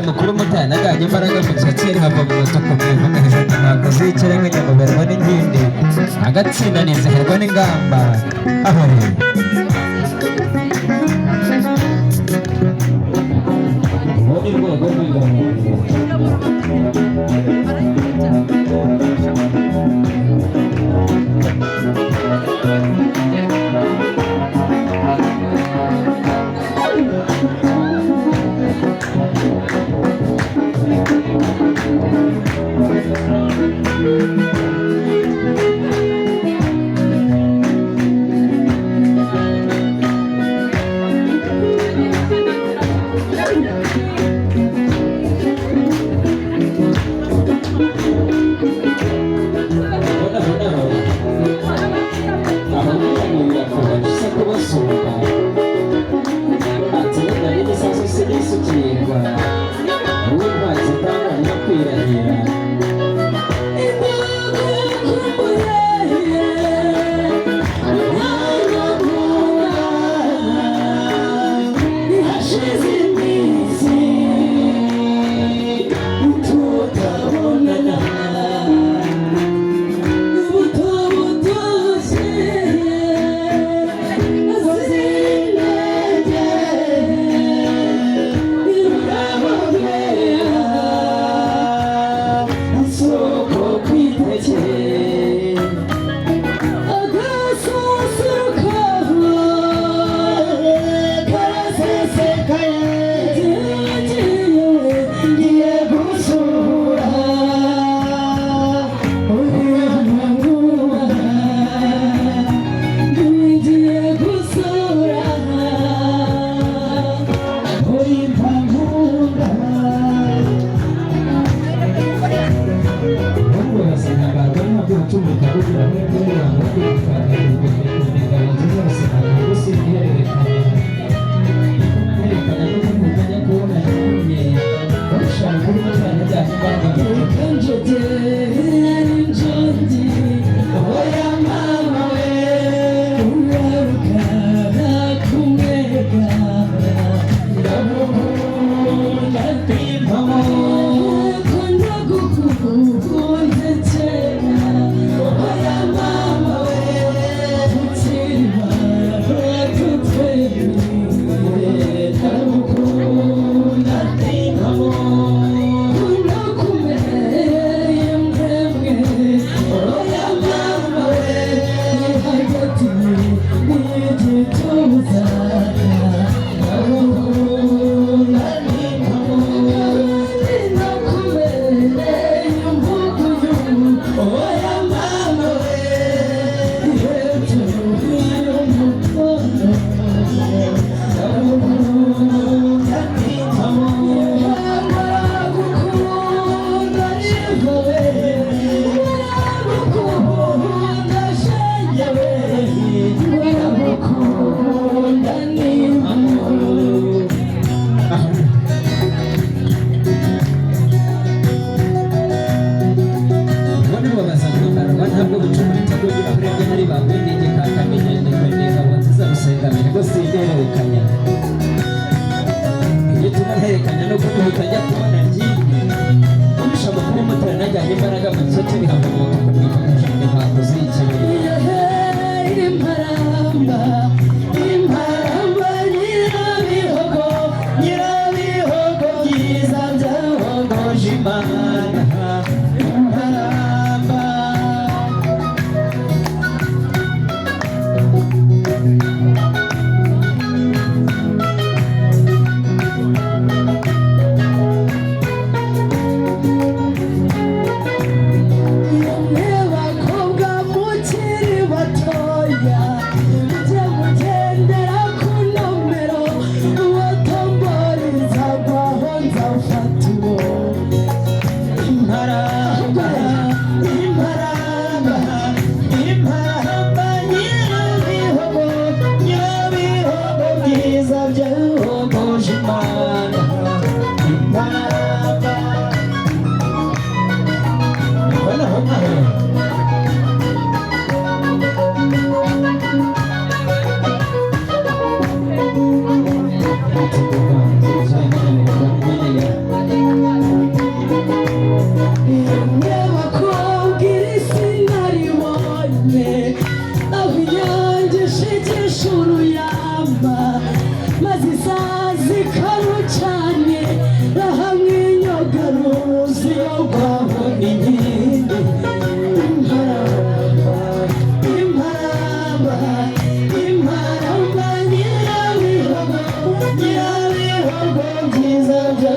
Mukuru mutanaganye imbaraga mu gisatsi yari hava mu mutuku mwivuga hejuru ntabwo z'ikirenga nyamuberwa n'inkindi agatsinda nizihirwa n'ingamba aho rero ubu ni rwego rw'ingabo.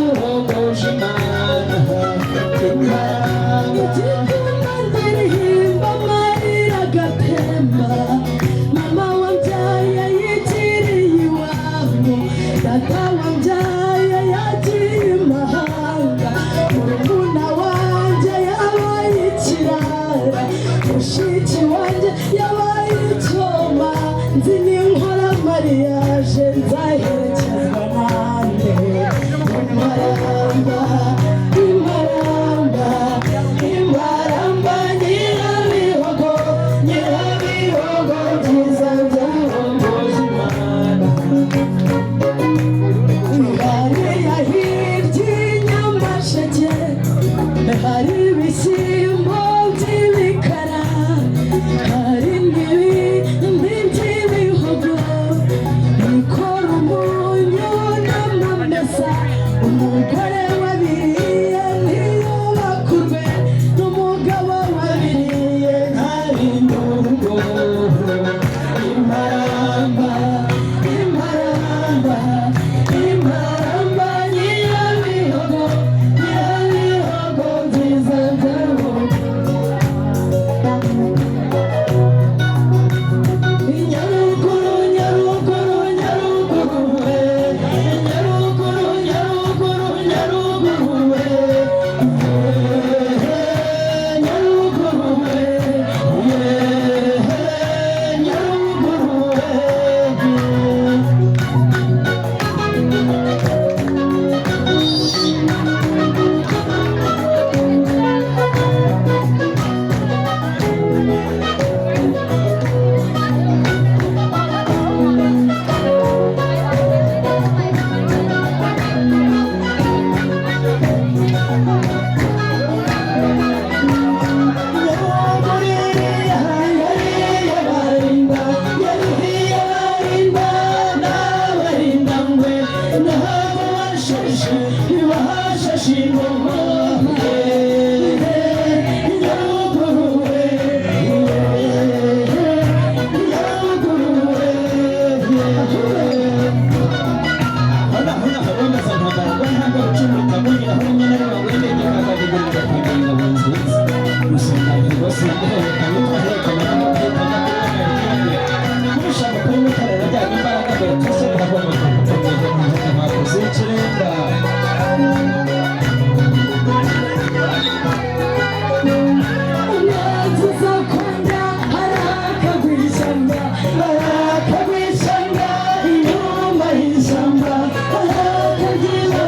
byahongoje Imana. Imparamba. Igituma ndirimba amarira agatemba, mama wambyaye yigiriye iwabo, data wambyaye yagiye imahanga, murumuna wanjye yabaye ikirara, mushiki wanjye yabaye icyoma, nzi n'inkora mariage nzaherekezwa nande. Imparamba, imparamba, imparamba, nyirabihogo, nyirabihogo byiza byahongoje Imana. Hariya hirya i Nyamasheke hari ibishyimbo by'ibikara, hari n'ibindi by'ibihogo bikora umunyu n'amamesa. Umugore wabiriye ntiyubakurwe, n'umugabo wabiriye Ntarinde urugo. Imparamba, imparamba, imparamba, nyirabihogo, nyirabihogo byiza byahongoje. Nyaruguru, Nyaruguru, Nyaruguru we, Nyaruguru, Nyaruguru, Nyaruguru we, Nyaruguru we, Nyaruguru we. Umwanzi uzakunda arakagwa ishyamba, arakagwa ishyamba inyuma y'ishyamba, arakagira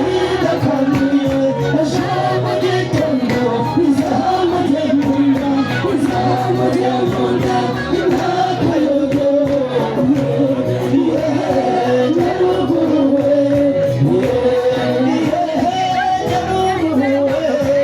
ridakanduye, ejo mu gitondo izamujye mu nda, izamujye mu nda intakayogo. Nyaruguru we, Nyaruguru we.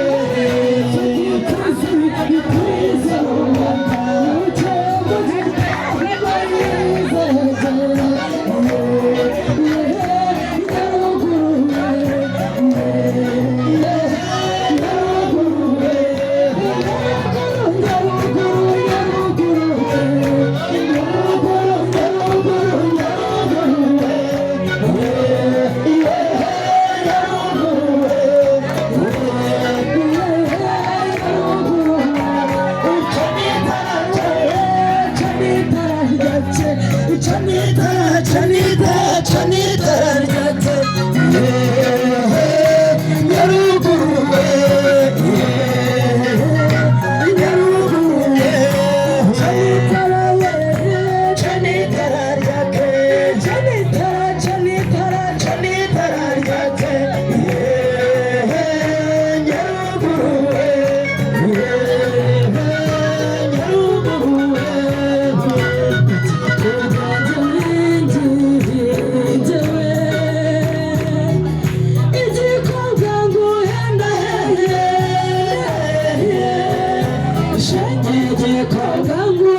Igikobwa.